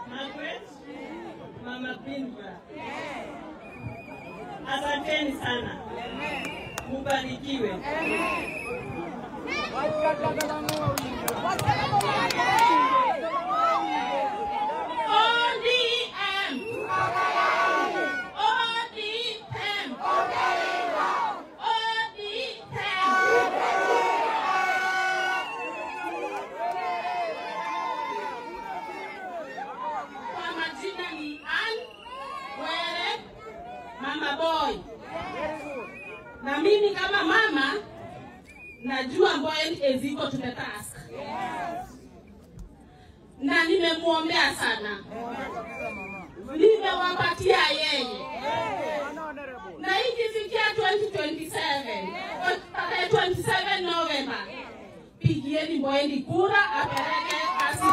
Margaret, Mama Bindra. Asanteni sana. Mubarikiwe. ODM. ODM. ODM. Kwa majina ni Ann Were, Mama Boy. Na mimi kama mama najua Mboweni is equal to the task. Na nimemuombea sana. Nimewapatia yeye. Na ikifikia 2027, tarehe 27 November, pigieni Mboweni kura apeleke kazi.